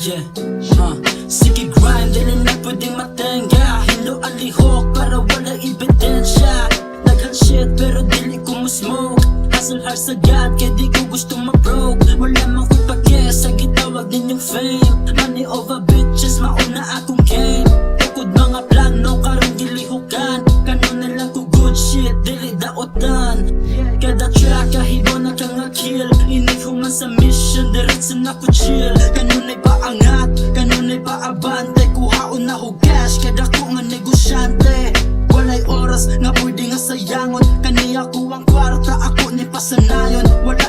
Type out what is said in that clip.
Yeah, Sige grind, dili na pwedeng matengga. Hilo ang lihok para wala ebidensya. Daghan shit pero dili ko mo smoke. Hustle hard sa God kay di ko gusto ma-broke. Wala man ko'y pake sa gitawag ninyong fame. Money over bitches, mauna akong game. Tukod mga plano karon gilihukan. Kanunay lang ko good shit, dili daotan. Kada track kahibaw na ka nga kill. Inig human sa mission, diretso na ko chill. Kanunay paangat, kanunay paabante. Kuhaon na ho cash, kada ko nga negosyante. Walay oras nga pwede nga sayangon. Kaniya ko ang kwarta, ako ni pasanayon. Wala